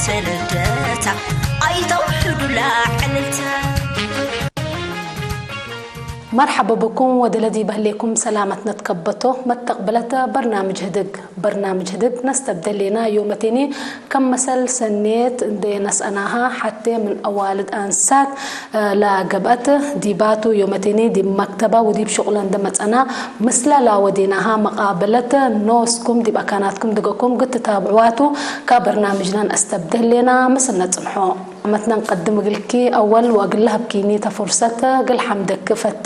ልደታ ኣይተውሕዱላ ዕልልታ። مرحبا بكم ودلدي بهليكم سلامتنا تكبتو متقبلة برنامج هدق برنامج هدق نستبدلنا يومتيني كم مثل سنيت دي نسأناها حتى من أوالد أنسات لا قبأت ديباتو يومتيني دي مكتبة ودي بشغلن دمت أنا مثل لا وديناها مقابلة نوسكم دي بأكاناتكم دقوكم قد تتابعواتو كبرنامجنا نستبدلنا مثل نتمحو መትናን ቀድም እግልኪ ኣወል ወእግል ለሀብኪኒ ተፉርሰት እግል ሐምደኪ ፈቴ።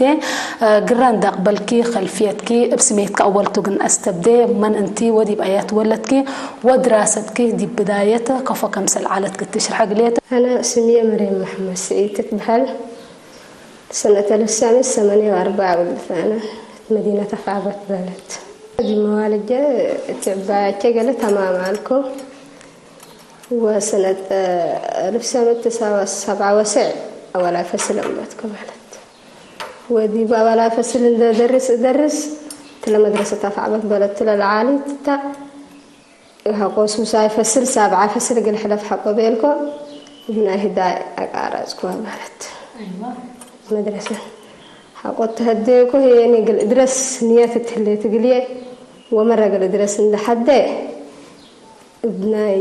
ግራ እንዳቅበልኪ ከልፍየትኪ እብ ስሜትኪ ኣወልቱ ግን አስተብዴ መን እንቲ ወዲብ አያት ወለድኪ ወድራሰትኪ ዲብ ብዳየት ከፎ ከምሰል ዐለት ክትሽርሐ ግሌት። أنا اسمي مريم محمد سعيد تتبهل. سنة ألف وتسعمية وثمانية وأربعين ولدت أنا. مدينة أفعبت بلد. دي موالجة تعباية قالت تمام عليكم. وسنة ألف وتسعمية وسبعة وتسعين أول فصل أمتك بلد. ودي بأول فصل ندرس أدرس تلا مدرسة أفعبت بلد تلا العالي تتا. ሐቆ ሱሳይ ፈስል ሳብዓ ፈስል እግል ሕለፍ ሐቆ ቤልኮ ብናይ ህዳይ ኣቃረጽኩዋ ማለት መድረሰ ሐቆ ተሀደኮ ሄኒ እግል እድረስ ንየት እትህሌት እግልየ ወመረ እግል እድረስ እንደሐደ እብናይ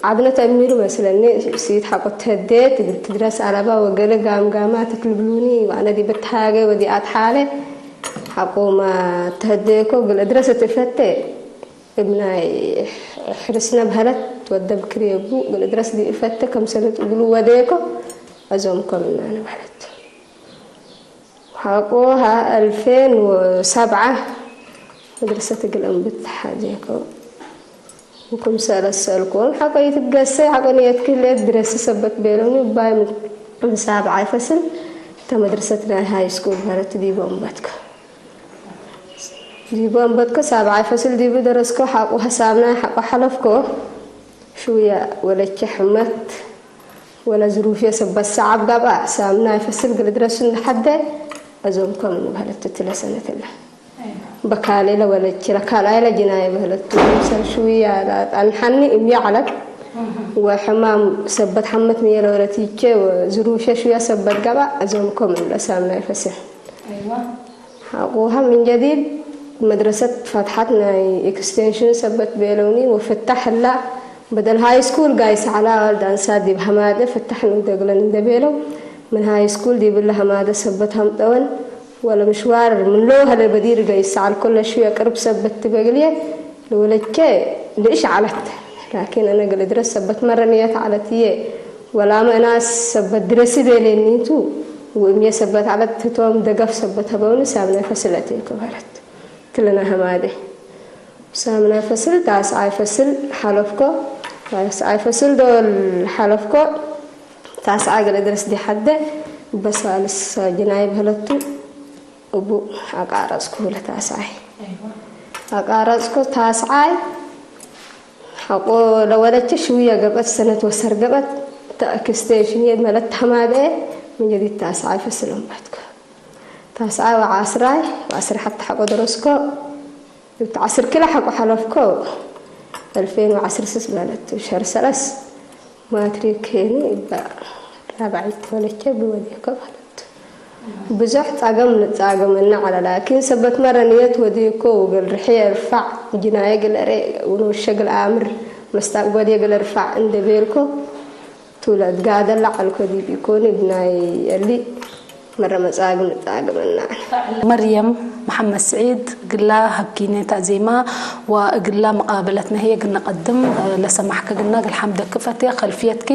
ዓብነት ኣሚሩ መስለኒ ስኢት ሐቆ ተህዴት እግል ትድረስ ኣለባ ወገለ ጋምጋማ ትክልብሉኒ ዋነ ዲበ ተሃገ ወዲኣት ሓለ ሐቆ ማ ተህዴኮ እግል እድረስ እትፈተ እብ ናይ ሕርስነ በህለት ወደብ ክርየቡ እግል እድረስ ዲእፈተ ከም ሰነት እግሉ ወዴኮ አዞምኮ ምናነ በህለት። ሐቆ ሀ አልፌን ወሰብዓ መድረሰት እግል እንብት ሐዜኮ። ወክምሰለ ሰአልኮን ሐቆ ይትገሰ ሐቆ ንየት ክህሌት ድረስ ሰበት ቤሎኒ እባይ ምን ሳብዓይ ፈስል ተመድረሰት ናይ ሃይ ስኩል በህለት ዲቦ እንበትከ። ዲቦ እንበትኮ ሳብዓይ ፈስል ዲቡ ደረስኮ ሐቁ ሐሳብና ሐቆ ሐለፍኮ ሽውያ ወለቼ ሕመት ወለ ዝሩፍየ ሰበት ሰዓብ ጋብኣ ሳምናይ ፈስል ግል ድረሱ እንድሐደ አዞምኮ ምን በህለት ትትለ ሰነት እለ በካሌ ለወለቼ ለካልኣይ ለጅናየ በህለት ምሰል ሽውያ ለአጣንሐኒ እምየ ዐለት ወሕማም ሰበት ሐመት ምየ ለወለትቼ ወዝሩፍየ ሽውያ ሰበት ጋብኣ አዞምኮ ምን ለሳምናይ ፈስል ሐቁሃ ምን ጀዲድ መድረሰት ፈትሐት ናይ ኤክስቴንሽን ሰበት ቤለውኒ ወፍታሕ ህላ በደል ሃይ ስኩል ጋይስ ዐላ ዋልድ አንሳት ዲብ ሐማደ ፍታሕ ንደግለን እንደ ቤለው ምን ሃይ ስኩል ዲብለ ሐማደ ሰበት ሀምጠወን ወለ ምሽዋር ምን ሎ ሀለ በዲር ጋይስ ዐል ኮለ ሽየ ቅርብ ሰበት ትበግልየ ለወለቼ ልእሽ ዐለት ላኪን አነ ግል እድረስ ሰበት መረ ንየት ዐለት እየ ወላመ እናስ ሰበት ድረሲ ቤሌኒቱ ወእምየ ሰበት ዐለት ህቶም ደገፍ ሰበት ሀበውኒ ሳምናይ ፈስል አቴኮ በህለት። ክልነ ሀማዴ ሳምናይ ፈስል ታስዓይ ፈስል ሐለፍኮ። ታስዓይ ፈስል ዶል ሐለፍኮ። ታስዓይ ገለ ድረስ ዲሐደ በሳልስ ጅናይ በህለቱ እቡ አቃረጽኩ ለታስዓይ አቃረጽኩ ታስዓይ ሐቆ ለወለቼ ሽውየ ገብአት ሰነት ወሰር ገብአት ተእክስቴሽን የመለት ተማብኤ ምን ጀዲድ ታስዓይ ፈስል እንበትኮ። ታስዓይ ወዓስራይ ወዓስር ሐተ ሐቆ ደረስኮ። እብቲ ዓስር ክለ ሐቆ ሐለፍኮ። አልፌን ወዓስር ስስ ማለት ሸር ሰለስ ማትሪክ ሄኒ እባ ራብዓይ ተወለቼ ብወዴኮ ማለት ብዙሕ ጻገም ንጻገመና ዐለ ላኪን ሰበት መረ ንየት ወዴኮ ወገል ርሕየ እርፋዕ ጅናየ ገለ ሬ ወኖሸ ገለ አምር መስታቅ ጎዴ ገለ እርፋዕ እንደ ቤልኮ ቱ ለእትጋደል ለዐልኮ ዲብ ኢኮኒ ብናይ እሊ መረ መጻግም ንጻገመና ዐለ። መርየም መሐመድ ስዒድ ግላ ሀብኪኔ ታዜማ ወእግላ መቃበለትነ ህዬ ግነ ቀድም ለሰማሕከ ግና እግል ሐምደክ ፈቴ ከልፍየትኪ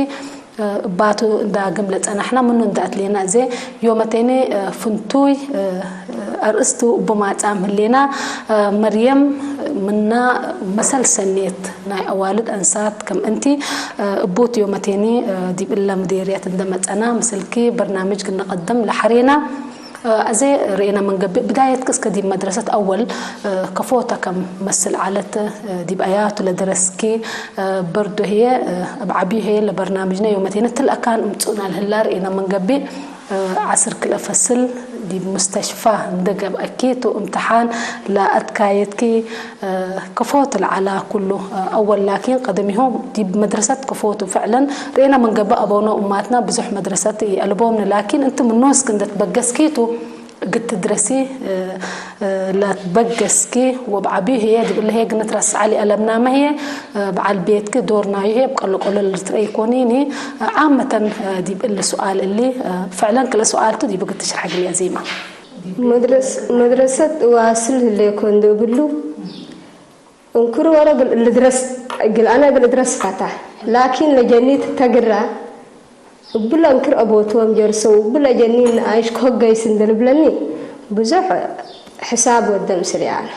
እባቱ ዳግም ለጸናሕና ምኑ እንዳ አትሌና እዜ ዮመቴኔ ፍንቱይ አርእስቱ እቡ ማጻም ህሌና መርየም ምና መሰል ሰኔት ናይ አዋልድ አንሳት ከም እንቲ እቡት ዮመቴኔ ዲብ እለ ምዴርየት እንደ መጸና ምስልኪ በርናምጅ ግነ ቀድም ለሐሬና። አዜ ርኤና መንገብእ ብዳየትክ እስከ ዲብ መድረሰት አወል ከፎተ ከም መስል ዐለት ዲብ አያቱ ለደረስኪ በርዶ ህየ እብ ዐቢ ህየ ለበርናምጅነ ዮመቴነ ትል አካን እምጽኡና ለህላ ርኤና መንገብእ ዐስር ክልኤ ፈስል ዲብ ሙስተሽፋ እንደ ገብአኪ ቱ እምትሓን ለአትካየድኪ፣ እ፣ ከፎት ለዐላ ኩሉ፣ እ፣ አወል ላኪን ቀደሚሆም ዲብ መድረሰት ከፎቱ ፍዕለን ርኤና ምን ገብእ አበውነ ኡማትና ብዙሕ መድረሰት ይአልቦምኒ ላኪን እንቲ ምኖስክ እንደ ትበገስኪ ቱ እግል ትድረሲ፣ እ፣ እ፣ ለትበገስኪ ወብዓብዩ ህየ ዲብ እለ ህየ ግንትረስዓ ሊአለምናመ ህየ፣ እ፣ በዓል ቤትኪ ዶር ናዩ ህየ ብቀለቀሎ ልትረአ ይኮኒኒ፣ እ፣ ዓመተን፣ እ፣ ዲብ እሊ ሱኣል እሊ፣ እ፣ ፍዕለን ክልኤ ሱኣልቱ ዲብ እግል ትሽርሐ ግልያ ዜማ። መድረስ-፣ መድረሰት ዋስል ህሌኮ እንደ እብሉ እንክሩ ወረ ግል ልድረስ፣ ግል አነ ግል እድረስ ፈታ። ላኪን ለጀኒት ተግራ እብለ እንክር አቦቶም ጀርሰው እብለ ጀኒን አይሽ ኮገይስ እንደልብለኒ ብዙሕ ሕሳብ ወደም ስሪያነ።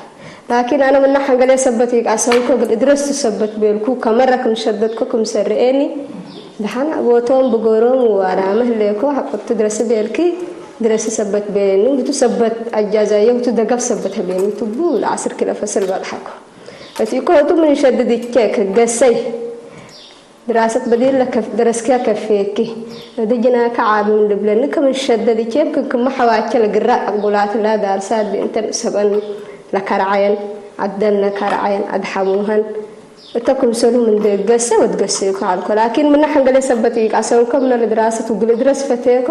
ላኪን አነ ምና ሐንገለ ሰበት ይቃሰንኮ ግል እድረስ ሰበት ቤልኩ ከመረ ክም ሸደትኮ ክም ሰርኤኒ። ደሓን አቦቶም ብጎሮም ዋራ መህሌኮ ሐቁት ድረስ ቤልኪ ድረስ ሰበት ቤኒ። ብቱ ሰበት አጃዛየ ብቱ ደገፍ ሰበት ቤኒ። ትቡ ለአስር ኪሎ ፈስል በጥሐኮ። እቲ ኮቱ ምን ሸድድ ይቼ ከገሰይ ድራሰት በዲል ለከፍ-፣ ደረስኪያ ከፌኪ። እዲ ጅናካ ዓብም ልብለኒ ከም ሸደድ ይቼም ክን ክመ ሐዋቸ ለግራ አቅቡላት ላ ዳርሳ እንተን ሰበን ለከርዓየን፣ አደን ለከርዓየን፣ አድሐሙሀን። እተ ክምሰሉ ምን ደገሰ ወድገሰ ይኮ አልኮ። ላኪን ምና ሐንገለ ሰበት ይቃሰንኮ ምነ ለድራሰት ውግል እድረስ ፈቴኮ።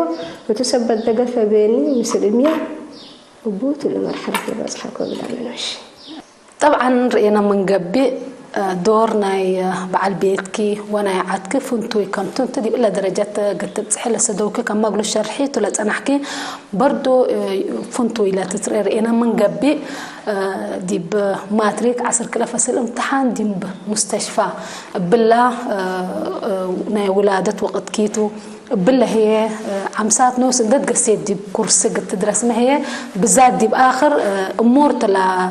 እቱ ሰበት ደገፈ ቤኒ ምስል እምያ እቡቱ ለመርሐለት ለበጽሐኮ ብላ ምኖሽ። ጠብዓን ርኤና ምን ገብእ፣ እ፣ ዶር ናይ፣ እ፣ በዓል ቤትኪ ወናይ ዓድኪ ፍንቱይ ከምቱ እንተ ዲብ እለ ደረጀት ግትብጽሒ ለሰደውኪ ከም መግሉ ሸርሒ ቱ ለጸናሕኪ በርዱ፣ እ፣ ፍንቱይ ለትትርኤ ርኤና ምን ገብእ፣ እ፣ ዲብ ማትሪክ ዐስር ክለ ፈስል እምትሓን ዲብ ሙስተሽፋ እብላ፣ እ፣ እ፣ ናይ ውላደት ወቅትኪቱ እብለ ህየ፣ እ፣ ዓምሳት ኖስ እንደ ትገሴት ዲብ ኩርሲ ግትድረስመ ህየ፣ ብዛት ዲብ አኽር፣ እ፣ እሙርት ለ-፣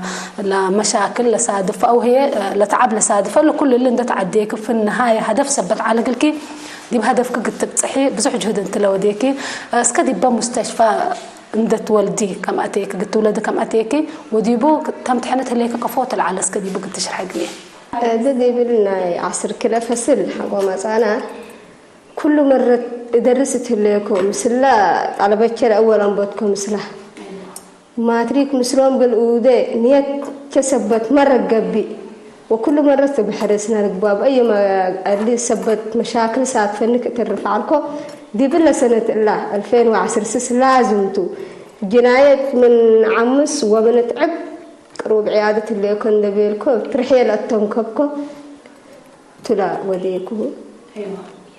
ለመሻክል ለሳድፍ አው ህየ፣ እ፣ ለተዓብ ለሳድፈ ለኩሉ እሊ እንደ ተዓዴክ ፍን ነሃየ ሀደፍ ሰበት ዐለ እግልኪ፣ ዲብ ሀደፍኪ ግትብጽሒ ብዙሕ ጅህድ እንትለ ወዴኪ፣ እ፣ እስከ ዲበ ሙስተሽፋ እንደ ትወልዲ ከም አቴኪ፣ ግትውለዲ ከም አቴኪ፣ ወዲቡ ተምትሐነት ህሌኪ ከፎ ተልዓለ እስከ ዲቡ ግትሽርሐ ግሌ። እብ ዲብል ናይ ዐስር ክለ ፈስል ሐቆ መጻና፣ ኩሉ መረት እደርስ እትህለየኮ ምስላ ጣለበቼ ለአወል አንቦትኮ ምስላ ማትሪክ ምስሎም ገልኡደ ንየት ቸሰበት መረ ገቢእ ወኩሉ መረት ብሕርስና ልግባብ አየ እሊ ሰበት መሻክል ሳትፈኒ ክእትርፍ ዐልኮ። ዲብለ ሰነት እላ አልፌን ወዐስር ስስ ላዝምቱ ጅናየት ምን ዐምስ ወምን እትዕብ ቅሩብ ዕያደት ህሌኮ እንደ ቤልኮ ትርሕየ ለአተንከብኮ። ቱላ ወዴኩ።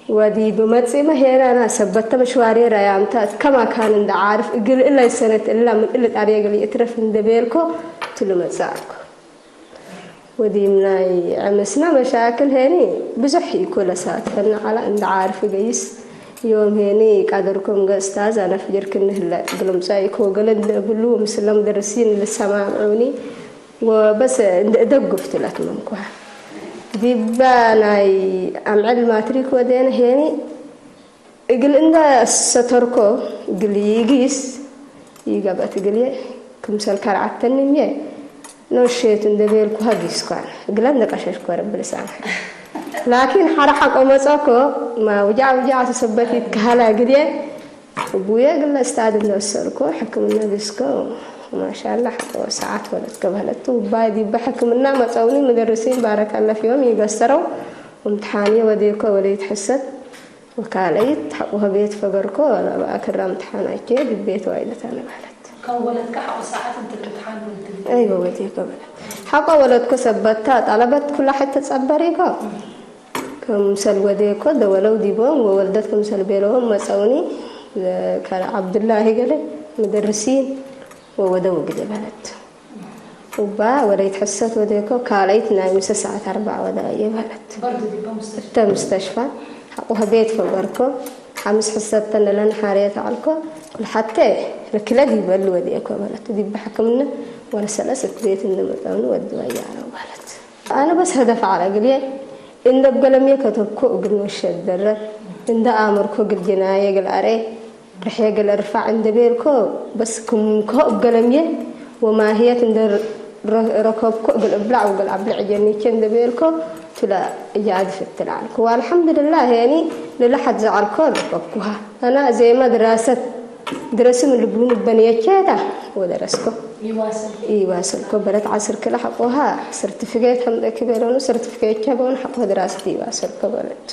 ወዲብ መጺመ ሄራና ሰበተ መሽዋሬ ራያምታ እት ከማ ካን እንደ ዓርፍ እግል እላይ ሰነት እላ ምን እሊ ጣርየ እግል ይእትረፍ እንደ ቤልኮ ቱሉ መጻእኩ። ወዲም ናይ ዕምስና መሻክል ሄኒ ብዙሕ ኢኮ ለሳትፈና ዐላ እንደ ዓርፍ ገይስ ዮም ሄኒ ቃደርኩም ገ እስታዝ አነ ፍጅርክኒ ህለ እግል ምጻእ ኢኮ ገለ እንደ እብሉ ምስለ ሙደርሲን ልሰማምዑኒ ወበስ እንደ እደጉፍ ትለት መንኳ። ዲባ ናይ አምዕል ማትሪክ ወዴነ ሄኒ እግል እንደ ሰተርኮ እግል ይጊስ ይገበት እግል ክምሰል ከርዓተኒ እምየ ኖሼት እንደ ቤልኩ ሀጊስኳን እግለ እንደ ቀሸሽኮ ረብ ልሳን። ላኪን ሐረ ሐቆ መጸኮ ማ ውጃዕ ውጃዕ ተሰበት ይትከሃላ እግልየ እቡየ እግለ እስታድ እንደ ወሰድኮ ሕክምና ጊስኮ ማሻላ ሐቆ ሰዓት ወለትከ በህለቱ እባይ ዲበ ሕክምና መጸውኒ መደርሲን ባረከ አለ ፊሆም ይገሰረው እምትሓንየ ወዴኮ ወለይት ሕሰት ወካለይት ሐቆ ቤት ፈገርኮ ለበአክራ እምትሓናቼ ዲብ ቤት ዋይለት አነ በህለት። ከም ወለድካ ሐቆ ሰዓት እንት እምትሓን ወልድ። አይወ ወዴኮ በህለት። ሐቆ ወለድኮ ሰበታ ጣለበት ኩላ ሐተ ጸበሪኮ። ከምሰል ወዴኮ ደወለው ዲቦም ወወልደት ክምሰል ቤለዎም መጸውኒ። ከረ ዐብዱላሂ ገለ መደርሲን ወወደው እግል በህለት። እባ ወለይት ሕሰት ወዴኮ ካልአይት ናይ ምሰ ሰዓት አርበዕ ወዳየ በህለት። በርዱ ዲበ ሙስተሽፋ። እተ ሙስተሽፋ ሐቆ ቤት ፈገርኮ ሐምስ ሕሰተን ለነሐርየት ዐልኮ ኩል ሐቴ ርክለ ዲበሉ ወዴኮ በህለት። ዲበ ሕክምና ወለ ሰለስ እት ቤት እንደ መጠኑ ወድወያ ነው በህለት። አነ በስ ሀደፍ ዐለ እግልየ እንደ እብ ገለምየ ከተብኮ እግል ኖሸ እደረር እንደ አመርኮ እግል ጅናየ እግል አርኤ ርሕየ እግል እርፋዕ እንደ ቤልኮ በስ ክምኮ እብ ገለምየ ወማህየት እንደ ረ-፣ ረከብኮ እግል እብላዕ ወእግል አብልዕ ጀኒቼ እንደ ቤልኮ ቱለ እጃድ ፍትል ዐልኩ። ወአልሐምዱልላህ ሄኒ ልልሐት ዘዐልኮ ረከብኩሃ። አና ዜመ ድራሰት ድረሲ ምን ልብሉን በንየቻታ ወደረስኮ ይዋሰል። ይዋሰልኮ በለት ዓስር ክላ ሓቆሃ ሰርቲፊኬት ሓምጠኪ በለኑ። ሰርቲፊኬት ቻ በውን ሓቆ ድራስቲ ይዋሰልኮ በለት።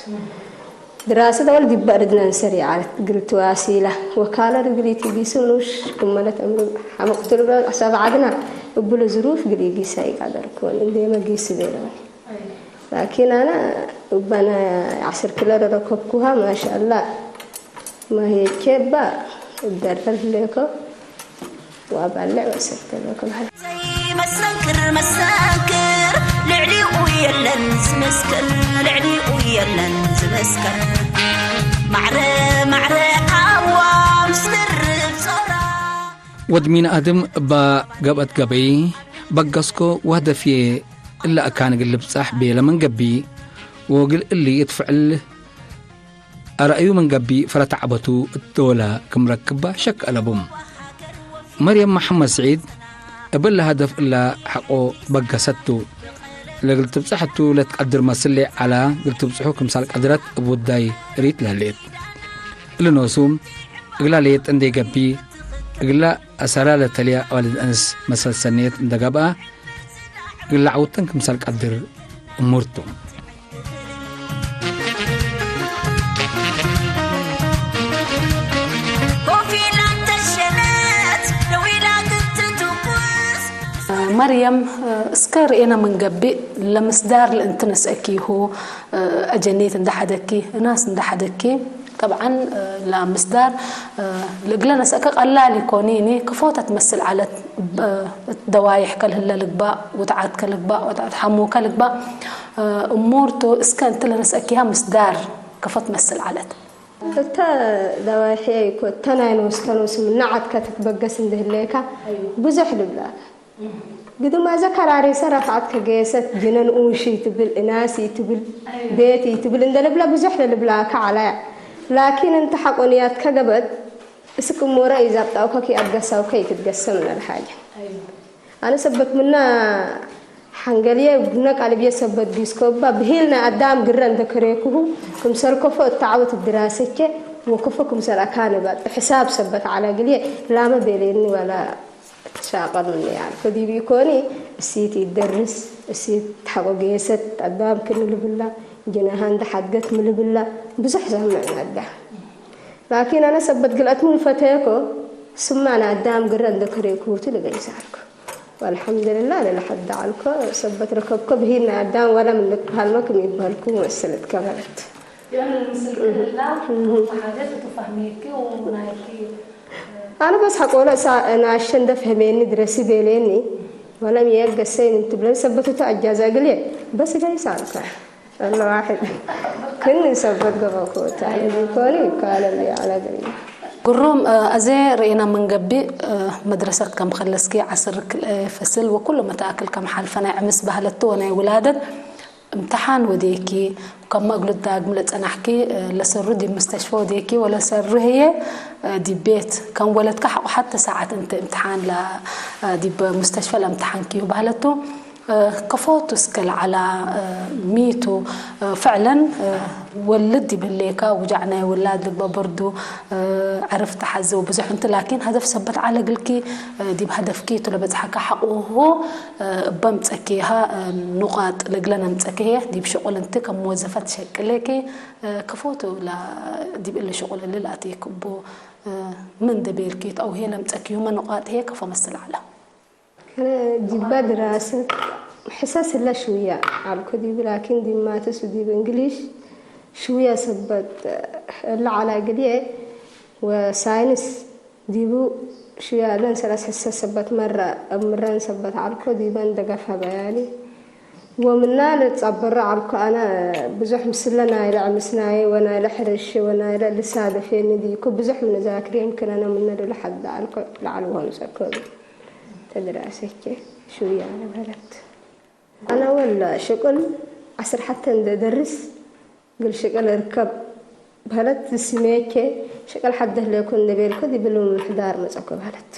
ድራሲ ተወል ዲባ ርድነን ሰሪ ዓለት ግልቲ ዋሲላ ወካለ ርግሊቲ ጊሱ ኑሽ ክመለት እምሩ ሓመቁትሉ በለት ዓሳብ ዓድና እብሉ ዝሩፍ ግሊ ጊሳ ይቃደርኮን እንዴ መጊስ በለውን። ላኪን ኣነ እባነ ዓስር ክለ ረከብኩሃ ማሻላ ማሄቼ እባ እደርደር ህሌኮ ዋባልዕ ወሰተ ለኮ ማለት ዘይመሰክር መሰክር ልዕሊኡ የለን ዝመስክር ልዕሊኡ የለን ዝመስክር ማዕረ ማዕረ ሓዋ ምስ ድርብ ጾራ ወድሚን ኣድም እባ ገበት ገበይ በገስኮ ዋህደፍየ እላ እካ ንግል ልብጻሕ ቤለ መንገቢ ወግል እሊ እትፍዕል ኣራእዩ መንገቢ ፍረታ ዓበቱ እተወላ ክምረክባ ሸክ ኣለቡም። መርየም መሓመድ ስዒድ እብል ለሃደፍ እላ ሓቆ በገሰቱ። ለግል ትብጽሐቱ ለትቀድር መስሌ ዓላ ግል ትብጽሑ ክምሳል ቀድረት እብ ውዳይ ሪት ለህሌት። እሊ ኖሱ እግላ ለየጥ እንዴ ገቢ እግላ ኣሰላ ለተልያ ኣዋልድ ኣንስ መሰል ሰኔት እንደ ገብኣ እግላ ዓውተን ክምሳል ቀድር እሙርቱ። ኮፍ ኢላ እንተሸነት ደው ኢላ ክትትኩስ መርየም እስከ ርእየና መንገቢ ለምስዳር ልእንቲ ነስአኪሁ ኣጀኔት እንዳሓደኪ እናስ እንዳሓደኪ ጠብዓን ለምስዳር ልእግለ ነስአከ ቀላል ይኮኒ እኒ ክፎተ ትመስል ዓለት ደዋይሕ ከልህለ ልግባእ ውትዓት ከልግባእ ውትዓት ሓሙ ከልግባእ እሙርቱ እስከ እንት ለነስአኪሃ ምስዳር ክፎት መስል ዓለት እተ ዳዋይሕያ ይኮ እተ ናይ ንወስተ ንወስም እናዓትካ ትትበገስ እንድህለየካ ብዙሕ ልብላካ ግድማ ዘከራሪሰ ረፍዓት ከገየሰት ጅነን ኡንሽ ይትብል እናስ ይትብል ቤት ይትብል እንደ ልብላ ብዙሕ ለልብላካ ዓላያ ላኪን እንተ ሓቆንያት ከገበት እስክ እሞ ረእይ ዛብጣውካ ኪኣብ ገሳውካ ይትትገሰ ምናል ሓጀ ኣነ ሰበት ምና ሓንገልየ ብነ ቃልብየ ሰበት ጊስኮ እባ ብሂል ናይ ኣዳም ግረ እንተ ከሬኩሁ ክምሰል ኮፎ እተዓወት ድራሰቼ ወኮፎ ክምሰል ኣካንባ ሕሳብ ሰበት ዓላ ግልየ ላመ ቤሌኒ ወላ ተሻቀሉኒ ያልኮ ዲቢ ኮኒ እሲት ይደርስ እሲት ተሓቆ ገየሰት ኣዳም ክንልብላ ጅናሃ እንደ ሓድገት ምልብላ ብዙሕ ሰምዕ ነዳ ላኪን ኣነ ሰበት ግልአት ምን ፈተየኮ ስማ ንኣዳም ግረ እንደ ከሬኩ ትልበ ይሳልኩ። ወልሐምድልላ ለለሐዳ ዓልኮ ሰበት ረከብኮ ብሂል ናይ ኣዳም ወላ ምልክ በሃልመ ክም ይበሃልኩ መስልት ከበረት። የሆነ ምስል ክልላ ተሓደት እቱ ፋህሜኪ ወናይኪ ኣነ በስ ሐቆለ እሳ ናሸ እንደ ፈህሜኒ ድረሲ ቤሌኒ ወለም የገሰይን እንትብለን ሰበት እቱ ኣጃዛ ግልየ በስ ጋይ ሳልከ። الواحد كن سبت قبل كوتا يكوني كان اللي على قريب ግሩም፣ እዚ ርኢና መንገቢ መድረሰት ከም ከለስኪ ዓስር ክልኤ ፈስል ወኩሉ መታእክል ከም ሓልፈ ናይ ዕምስ ባህለቱ ወናይ ውላደት እምትሓን ወዴኪ ከም መእግሉት ዳግም ለጸናሕኪ ለሰሩ ዲብ ምስተሽፈ ወዴኪ ወለሰሩ ህየ ዲብ ቤት ከም ወለድካ ሓቁ ሓተ ሰዓት እንተ እምትሓን ዲብ ሙስተሽፈ ለእምትሓንኪዩ ባህለቱ ከፎቱ እስከ ለዓላ ሚቱ ፈዕለን ወልድ ይብሌካ ውጃዕ ናይ ውላድ ልግበ በርዱ ዕርፍ ተሓዘው ብዙሕ እንት ላኪን ሀደፍ ሰበት ዓለ ግልኪ ዲብ ሀደፍኪ ቱ ለበጽሐካ ሓቁሁ እበም ጸኪሃ ኑቃጥ ልግለን ኣምጸኪ ህየ ዲብ ሽቁል እንት ከም መወዘፈት ሸቅሌኪ ከፎቱ ዲብ እሊ ሽቁል እሊ ለኣትየክቦ ምን ደቤልኪ ተው ህየ ለምጸኪሁመ ኑቃጥ ህየ ከፎ መስል ዓላ። كان جبا دراسة حساس لا شوية على كدي لكن دي ماتس ودي بإنجليش شوية سبت اللي على قديه وساينس ديبو شوية لن سلاس حساس سبت مرة مرة سبت على كدي بان دقفها بياني ومنا لتصبر على أنا بزح مسلنا إلى عمسناي ونا إلى حرش ونا إلى لسادة فين دي كو بزح من ذاكر يمكن أنا من لحد على لعل وهم سكوبي تدراسك شو يعني بلد أنا ولا شغل عسر حتى ندرس قل شغل اركب بلد سميك شغل حد ليكون نبيل كدي بلو محدار مزاكو بلد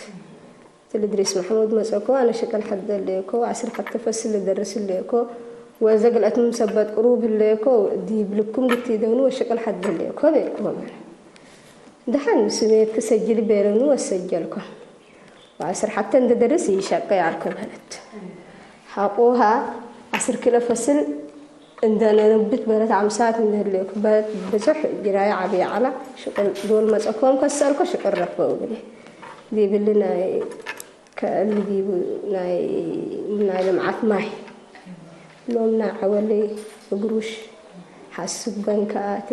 تلدريس محمود مزاكو أنا شغل حد ليكو عسر حتى فصل درس ليكو وإذا قلت من سبت قروب ليكو دي بلكم قلت يدونو شغل حد ليكو بيكو ደሓን ስሜት ክሰጅል ቤለኑ ወሰጀልኮ። ወአስር ሓተ እንደ ደርስ ይሸቀ ያልኮ በለት። ሓቆሃ አስር ኪሎ ፈስል እንደ ነንብት በለት አምሳት እንደህልኩ በለት ብዙሕ ጅራይ ዓብይ ዓላ ሽቅል ዶል መጸኮም ከሰልኮ ሽቅል ረክበው ብለ። ዲብሊ ናይ ከእል ዲቡ ናይ ናይ ልምዓት ማይ ሎምና ዓወለይ እግሩሽ ሓስብ በንከ ኣቴ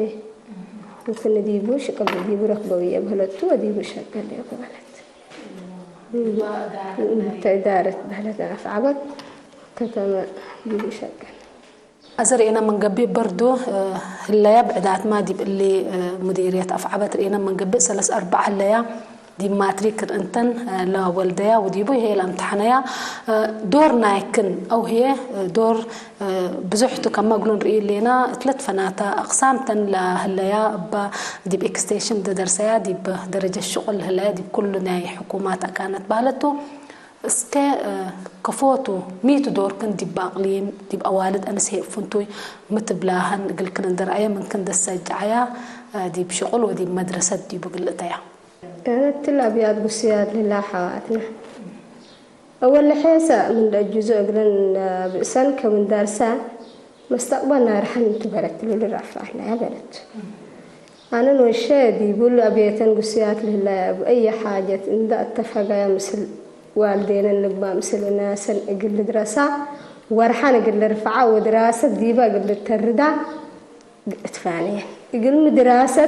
ውክን ዲቡ ሽቅል ዲቡ ረክበው እየ በለቱ ወዲቡ ሸቀል እየ በለት። ተዳረት በለት አፍዓበት ከተመ ዲቡ ሸቀል። أزر إنا من قبي بردو، آه، هلايا بعدات ما دي بقلي، آه، مديرية أفعبت رئينا من قبي سلس أربع هلايا دي ماتريك أنتن، آه، لا والديا وديبو هي الامتحانيا، آه، دور نايكن أو هي، آه، دور، آه، بزحتو كما قلون رئي لينا ثلاث فناتا أقسام تن لا هلايا أبا دي بإكستيشن دي درسيا دي بدرجة الشغل هلايا دي بكل ناي حكومات أكانت بالتو. እስከ፣ እ፣ ከፎቱ ሚቱ ዶርክን ዲብ ኣቕሊም፣ ዲብ ኣዋልድ ኣንስሄ ፍንቱይ ምትብላሃን እግልክን እንደረኣየ ምንክን ደሰጅዓያ፣ እ፣ ዲብ ሽቁል ወዲብ መድረሰት ዲቡ ግልእተያ። كانت الأبيات قصيات لله حواتنا. أول حيسة من الجزء قلن بئسن كمن دارسة مستقبلنا رحن تبرت للرفع لا بلد. أنا نوشة دي بقول أبيتن قصيات لله بأي حاجة إن دا اتفق يا مثل والدين النبا مثل ناسن أقل دراسة ورحان أقل رفعة ودراسة ديبا أقل تردة اتفانية أقل مدراسة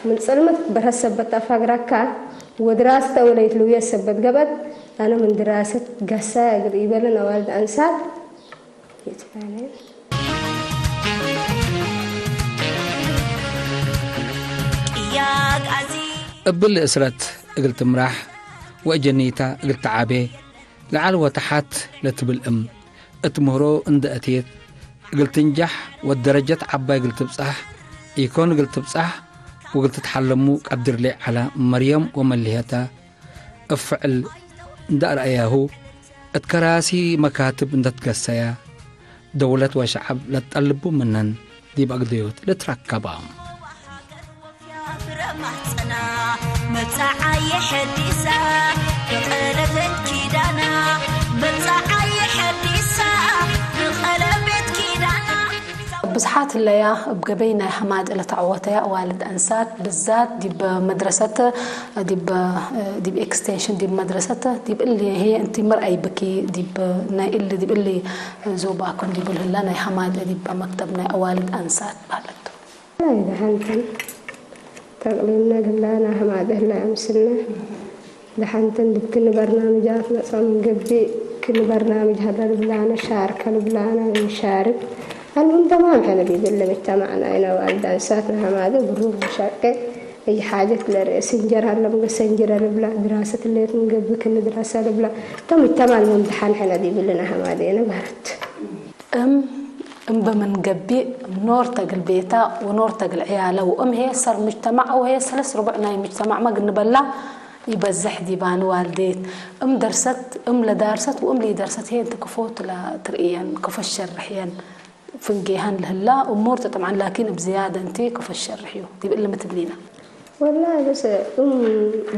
من سلمة برهسبت أفاقركا ودراسة وليت لوية سبت قبت أنا من دراسة قسا أقل إيبالنا والد أنسات يتفانية. እብል እስረት እግል ትምራሕ ወእጀኒታ እግል ተዓቤ ለዓል ወተሓት ለትብል እም እት ምህሮ እንደ እቴት እግል ትንጃሕ ወደረጀት ዓባይ እግል ትብጻሕ ኢኮን እግል ትብጻሕ ወእግል ትትሓለሙ ቀድር ሌ ዐላ መርየም ወመሊሀታ እብ ፍዕል እንደ አርአያሁ እት ከራሲ መካትብ እንደ ትገሰያ ደውለት ወሸዐብ ለትጠልቡ ምነን ዲብ አግደዮት ልትረከባ። መብጻዓየ ሐዲሳ ብቐለበት ኪዳና መብጻዓየ ሐዲሳ ብቐለበት ኪዳና። ብዙሓት ህለያ እብ ገበይ ናይ ሐማድ ለተዐወተያ ኣዋልድ አንሳት ብዛት ዲብ መድረሰት ዲብ ዲብ ኤክስቴንሽን ዲብ መድረሰት ዲብ እሊ ህየ እንቲ ምርኣይ ብኪ ዲብ ናይ እሊ ዲብ እሊ ዞባኩም ዲብ ልህላ ናይ ሐማድ ዲብ መክተብ ናይ ኣዋልድ አንሳት ባለቱ። ናይ ደሓንተን ተቕሊምነ ግላና ህማደህላ ኣምስልነ ደሓንተን ድብ ክኒ በርናምጃት መጸም ገቢእ ክኒ በርናምጅ ሀለ ልብላነ ሻርከ ልብላነ እንሻርክ አልሁም ተማም ሐነ ቢብል ለምጅተማዕና አይነ ዋልዳ እንሳት ነሐማደ ብሩር ብሻቀ እይ ሓጀት ለርእስ እንጀር ሀለ ምገሰ እንጀረ ልብላ ድራሰት ሌት ምንገቢ ክኒ ድራሰ ልብላ ተምጅተማ ልመምድሓን ሐነ ቢብል ነሐማደ ነበረት። እም እምበ ምን ገቢእ ኖር ተግል ቤታ ወኖር ተግል ዕያለ ወእም ሄ ሰር ሙጅተማዕ አው ሄ ሰለስ ርቡዕ ናይ ሙጅተማዕመ ግንበላ ኢበዝሕ ዲባን ዋልዴት እም ደርሰት እም ለዳርሰት ወእም ለኢደርሰት ሄ እንቲ ክፎ ቱ ለትርእየን ክፎ ሸርሕየን ፍንጌሃን ለህላ እሙር ተ ጠብዓን ላኪን እብ ዝያደ እንቲ ክፎ ሸርሕዩ ዲብ እሊ ምትብሊና። ወላሂ በስ እም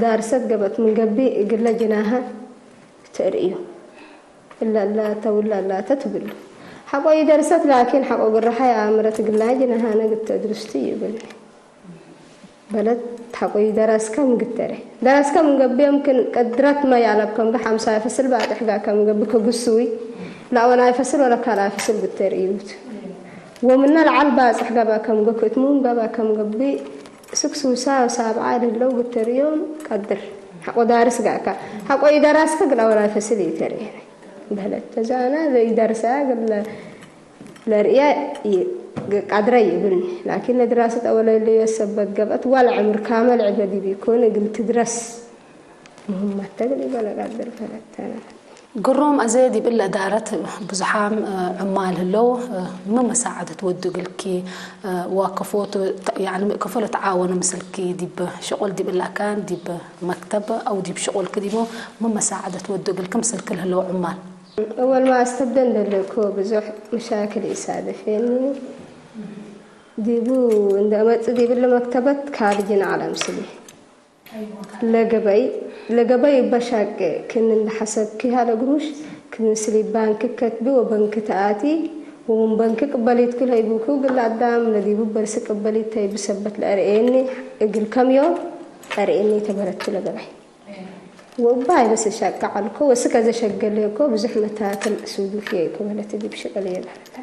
ዳርሰት ገበት ምን ገቢእ እግለ ጅናሃ ተርእዩ። እላ ላተ ውላ ላተ ትብሉ። ሐቆ ይደርሰት ላኪን ሐቆ ግርሓ የአምረት ግላጅ ነሃነ ግተድርስ ትዩ ብልኒ። በለት ሐቆ ይደረስከ ምግተረ። ደረስከ ምንገብ የምክን ቅድረት መ ያለብ ከምገ ሐምሳይ ፍስል ባጥሕ ጋ ከምገብ ከጉስዊ ለአወላይ ፍስል ወለ ካልኣይ ፍስል ግተር እዩት። ወምነ ለዓል ባጽሕ ገባ ከምገ ክትሙም ገባ ከምገቢ ስክሱሳ ሳብዓ ለለው ግተር እዮም ቀድር። ሐቆ ዳርስ ጋካ ሐቆ ይደራስከ ግላ ወላ ፈስል ይተርየነ። በህለት ተዛና ዘይደርሳ ግለ ለርእያ ቃድረ ይብልኒ ላኪን ለድራሰት አወለ ለየሰበት ገብአት ዋላ ዕምር ካመል ዕበ ዲብ ይኮን እግል ትድረስ። ምህመተ ግል ይበለ ቃድር ፈለተነ። ግሮም አዜ ዲብ እለ እዳረት ብዙሓም ዑማል ህለው፣ ሚ መሳዕደት ወዱ እግልኪ ዋከፎቱ፣ ያኒ ከፎ ለተዓወኑ ምስልኪ ዲብ ሽቁል ዲብ እለ አካን ዲብ መክተብ አው ዲብ ሽቁልኪ ዲሞ ሚ መሳዕደት ወዱ እግልኪ ምስልኪ ለህለው ዑማል? እወል ማ አስተብደ እንደለኮ ብዙሕ መሻክል ኢሳደፌኒ ዲቡ እንደ እመጽእ ዲብ እለ መክተበት ካልጅን ዐለ ምስሊ። ለገበይ ለገበይ በሻቅ ክን እንደ ሐሰብኪ ሀለ ግሩሽ ክምስሊ ባንክ ከትቢ ወበንክ ተኣቲ ወምን በንክ ቅበሊት ክል ሀይቡኩ ግል ኣዳም ለዲቡ በርስ ቅበሊት ተይ ብሰበት ለአርኤኒ እግል ከምዮ አርኤኒ ተበረቱ ለገበይ ወባይ በስ ሻቅ ዓልኮ ወስከ ዘሸገለኮ ብዙሕ መታከል ሱዱፍ የኮ በለት ዲብ ሽቀል የበረታ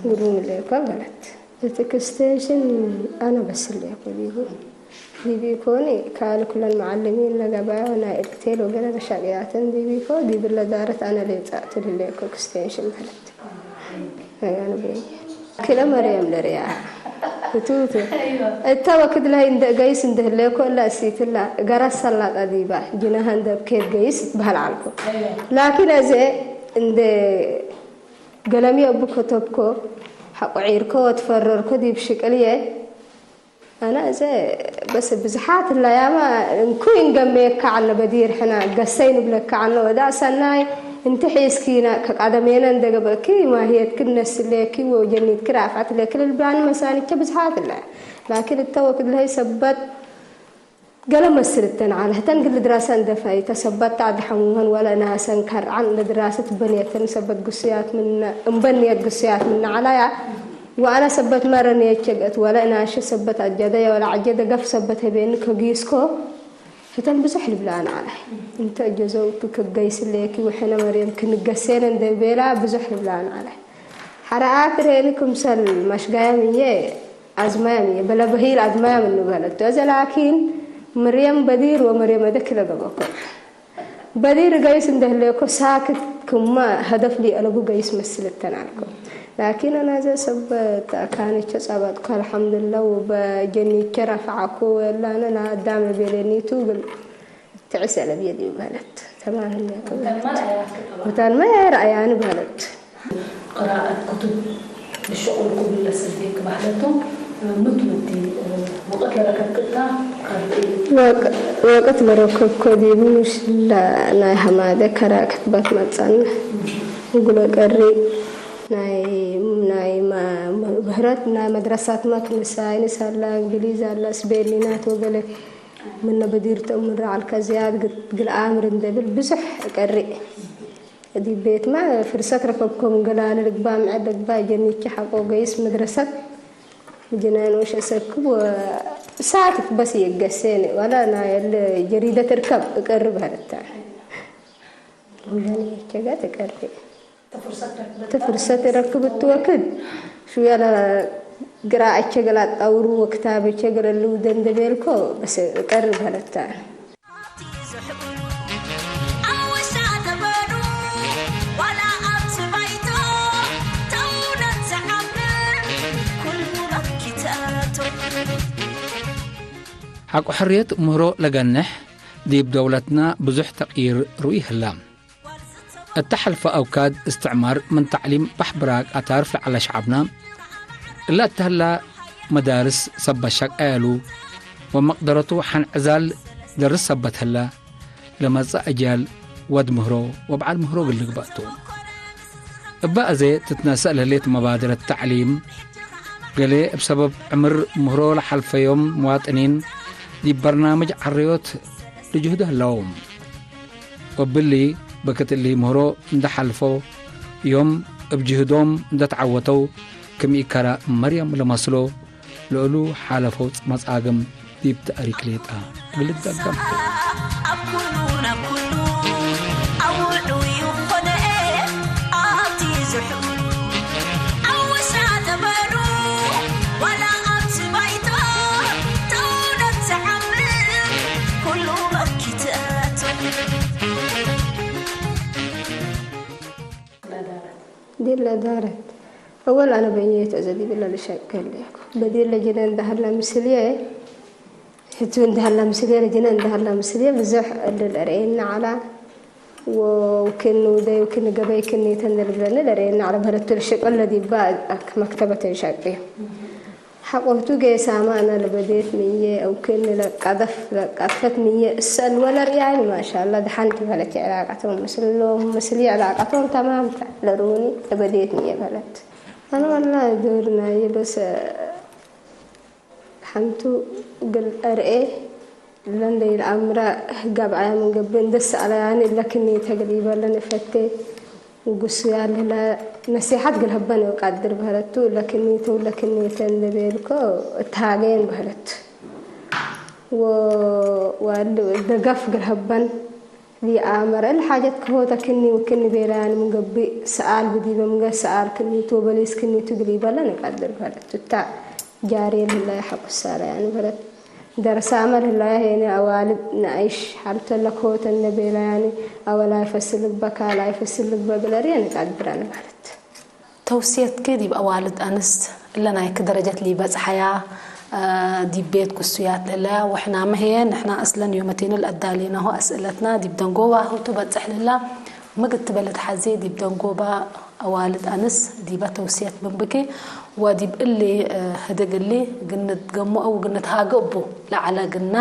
ግሩም ለኮ በለት እቲ ክስቴሽን ኣነ በስል የኮ ዲቡ ዲቢ ኮኒ ካል ኩለን መዓልሚን ለገባዮ ናይ እድቴል ወገለ ተሻቅያትን ዲቢ ኮ ዲብለ ዳረት ኣነ ሌጻእቱ ልሌኮ ክስቴሽን ማለት ኣያኑ በይ ክለ መርያም ለርያ እቱ እቱ እታ ወክድ ላይ እንደ ገይስ እንደህለኮ እላ እሲትላ ገራስ ሰላጣ ዲባ ጅናሃ እንደ ብኬድ ገይስ ትበሃል ዓልኮ ላኪን እዚ እንደ ገለሚ ኣቡ ከተብኮ ሓቆዒርኮ ወትፈረርኮ ዲብ ሽቅልየ ኣነ እዘ በስ ብዙሓት እላያማ እንኩ እንገመየካ ዓለ በዲር ሕና ገሰይ ንብለካ ዓለ ወዳ ሰናይ እንቲ ሒስኪ ከቃደሜነ እንደገበእኪ ማህየትኪ ነስሌኪ ወጀኒትኪ ራፍዓት ለኪ ልብላኒ መሳኒቸ ብዙሓት እላ ላኪን እተወክድ ለሀይ ሰበት ገለ መስል እተን ዓለ ህተን ግል ድራሰ እንደፋይ ተሰበት ታዕድ ሐሙመን ወለ ናሰን ከርዓን ለድራሰት በንየተን ሰበት ግሱያት ምነ እምበንየት ግሱያት ምነ ዓላያ ወአነ ሰበት መረን የቸገት ወለ እናሸ ሰበት አጀደ ወለ አጀደ ገፍ ሰበት ሄቤኒ ከጊስኮ ህተን ብዙሕ ልብላን ዓለ እንተ እጀዘው ክገይስሌኪ ወሐነ መርየም ክንገሴነ እንደ ቤላ ብዙሕ ልብላን ዓለ ሐረአት ሬኒ ክምሰል መሽጋያም እየ አዝማያም እየ በለ በሂል አዝማያም እንበለቶ እዘ ላኪን መርየም በዲር ወመርየም እደ ክለ ገበኮ በዲር ገይስ እንደህሌኮ ሳክት ክማ ሀደፍ ሊአለቡ ገይስ መስልተን አልኮ ላኪን አናዘ ሰበት አካንቸ ጸበጥኩ አልሐምዱላ ወበጀኒቸ ረፈዓኩ ወላነ ናዳም ቤሌኒቱ ግል ትዕሰ ለብየ ዲዩ በለት ተማህለ ወታን መ ረአያኒ በለት ቅራአት ክቱብ ብሽቁል ኩብለ ስልቲ ክባህለቱ ምትምቲ ወቅት ለረከብ ቅጥታ ካልእ እዩ። ወቅት ለረከብኮ ዲቡ ምሽ ናይ ሀማደ ከራ ክትባት መጻና ጉሎ ቀሪ ናይ ናይ ብህረት ናይ መድረሳት ማ ክንሳይ ንሳላ እንግሊዝ አላ ስቤሊናት ወገለ ምነ በዲር ተእምር ዓልካ ዝያድ ግልኣምር እንደብል ብዙሕ ቀሪ እዲ ቤትማ ፍርሰት ረከብኮም ገላለ ልግባ ምዐ ደግባ ጀኒኪ ሐቆ ገይስ መድረሰት ጅናኖሽ እሰክብ ሳክት በስ የገሴን ዋላ ናየለ ጀሪደት እርከብ እቀርብ ሀለታ ጀኒኪ ጋር ትቀርብ ፍርሰት ረክብ እትወክድ ሽያላ ግራ እቸገል አጣውሩ ወክታብ እቸገል እልው ደንደቤልኮ በስ እቀርብ ሀለታ ሓቂ ሕርየት ምህሮ ለገንሕ ዲብ ደውለትና ብዙሕ ተቕይር ርኡይ ህላ። እተሐልፈ አውካድ እስትዕማር ምን ተዕሊም ባሕብራ ቃታር ለዐለ ሸዓብና እለ እተህላ መዳርስ ሰበት ሸቀየሉ ወመቅደረቱ ሐን ዕዛል ደርስ ሰበት ህላ። ለመጽእ አጅያል ወድ ምህሮ ወበዓል ምህሮ እግል ልግበእ ቱ። እበ አዜ ትትነሰእ ለህሌት መባደረት ተዕሊም፣ ገሌ እብ ሰበብ ዕምር ምህሮ ለሓልፈዮም ምዋጥኒን ዲብ በርናምጅ ዐረዮት ልጅህዶ ህለው። ወእብሊ በክት እሊ ምህሮ እንደ ሓልፎ ዮም እብ ጅህዶም እንደ ተዓወተው ክም ኢከራ መርየም ለመስሎ ለእሉ ሓለፈው መጻግም ዲብ ተእሪክ ሌጣ እግል ልትደገም ቱ። ዲለ ዳረት። አወል አነ በይንየት እዘ ዲብለ ልሸቅል እኮ። በዲር ለጅነ እንደ ሀለ ምስልየ፣ ህቱ እንደ ሀለ ምስልየ፣ ለጅነ እንደ ሀለ ምስልየ፣ ብዘሕ እሊ ለርኤና ዐላ፣ ወክን ውደይ ወክን ገበይ ክን የተን ለልብለኒ ለርኤና ዐላ፣ በህለቱ ልሸቅል ለዲባ አክ መክተበተ ይሸቅየ። ሐቆቱ ጌሳማ አነ ለበዴት ምዬ፣ አው ክእኒ ለቀደፍ ለቀድፈት ምዬ እሰል ወለ ርያይን ማሻላ ደሐን ትበለች ዕላቀቶም ምስሎም ምስሊ ዕላቀቶም ተማም ተ ለሩኒ ለበዴት ምዬ በለት። አነ ወላ ዶር ናየ በሰ ሐንቱ ግል አርኤ ለንደይ ለአምራ ህጋብ አያ ምን ገብእ እንደስ አለያኒ ለክኒ ተግል ይበለን እፈቴ። ጉሱ ያለ ነሲሐት ግልህበን እቃድር በህለቱ ለክኒ ተው ለክኒ ተንደቤልኮ እታገየን በህለቱ። ወ-፣ ወል-፣ ደገፍ ግልህበን ሊአመረ ለሓጀት ክሆተ ክኒ ወክኒ ቤላያን ምን ገብእ ሰአል ብዲበ ምገ ሰአል ክኒቱ ወበሊስ ክኒቱ ግል ይበለን እቃድር በህለቱ። እታ ጃሬ ለህላ የሐቁሳለያን በህለት። ደርሳመ ለህላያ ሄነ አዋልድ ነአይሽ ሐልተ ለኮተነ ቤላያኒ አወላይ ፈስል ልግበ ካልአይ ፈስል ልግበ ግለርየ ንቀድረን ማለት። ተውስየትኪ ዲብ አዋልድ አንስት እለ ናይክ ደረጀት ሊበጽሐያ፣ እ፣ ዲብ ቤት ግሱያት ለህለያ ወሕናመ ህየ ንሕና እስለን ዮመቴኒ ለአዳሌናሁ አስእለትና ዲብ ደንጎባ ህቱ በጽሕ ልላ ምግት በለት ሐዜ ዲብ ደንጎባ አዋልድ አንስ ዲበ ተውስየት ብንብኪ ወዲብ እሊ፣ እ፣ ህድግ እሊ ግንትገምኦ ወግንትሃገ እቡ ለዐለ ግና፣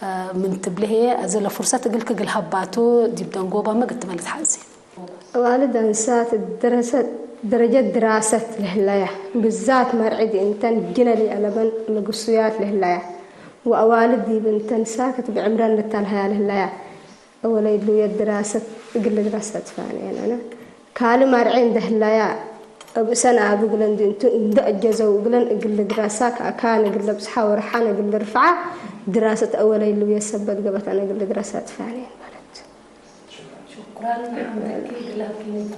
እ፣ ምን ትብሊ ህየ፣ እዚ ለፉርሰት እግልኪ እግል ሀባቱ ዲብ ደንጎባ ምግት በለት ሐዜ። አዋልድ አንሳት ደረሰት፣ ደረጀት ድራሰት ለህለያ ብዛት መርዒድ እንተን ጅነል ይአለበን ለግሱያት ለህለያ ወአዋልድ ዲብ እንተን ሳክት ብዕምረን ልታልሀያ ለህለያ። አወለይ ልውየት ድራሰት እግል ድራሰት ፋንየን አነ። ካል ማርዔ እንደ ህላያ እብ እሰን አብ እግለን እንዲ እንቱ እንደ አጀዘው እግለን እግል ድራሳ ከአካን እግል ለብጽሓ ወርሓን እግል ርፍዓ ድራሰት አወለይ ልውየት ሰበት ገበት አነ እግል ድራሰት ፋንየን ማለት። شكرا حمدك قلبك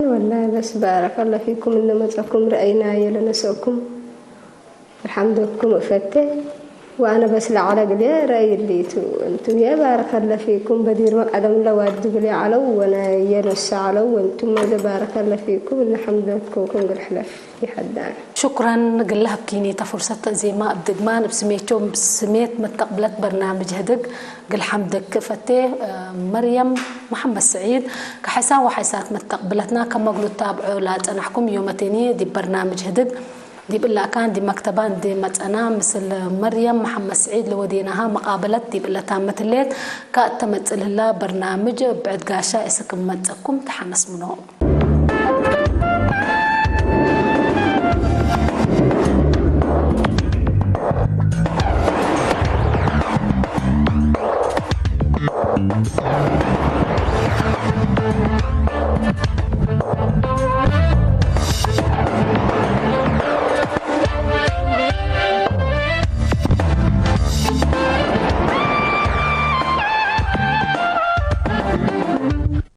ወላሂ በስ ባረከ ላሁ ፊኩም እነ መጸኩም ረአይናየ ለነሰእኩም። الحمد لكم እፈቴ ወአነ በስ ለዐለ ግሌ ረአይ እሊቱ እንቱም የባረከ ለፊኩም በዲርመ ቀደም ለዋዱ ግሌ ዐለው ወነ የኖሰ ዐለው ወንቱም መዘ ባረከ ለፊኩም እነ ሐምደትኩም ግል ሕለፍ ይሐዳን። شكرا ግለ ሀብኪኒ ተፉርሰት ተእዜማ እብ ድግማን እብ ስሜቸው ስሜት መተቅብለት በርናምጅ ህድግ ግል ሐምደክ እፈቴ መርየም መሐመድ ስዒድ ከሐይሳን ወሐይሳት መተቅብለትና ከመግሉ ታብዖ ላጸናሕኩም ዮመቴኒ ዲብ በርናምጅ ህድግ ዲብ እለ አካን ዲብ መክተባ እንዴ መጸና፣ ምስል መርየም መሐመድ ስዒድ ለወዴናሃ መቃበለት ዲብ እለ ታመት ህሌት፣ ከእተ መጽእ ለህላ በርናምጅ ብዕድ ጋሻ እስክ መጸኩም ተሓነስ ምኖ።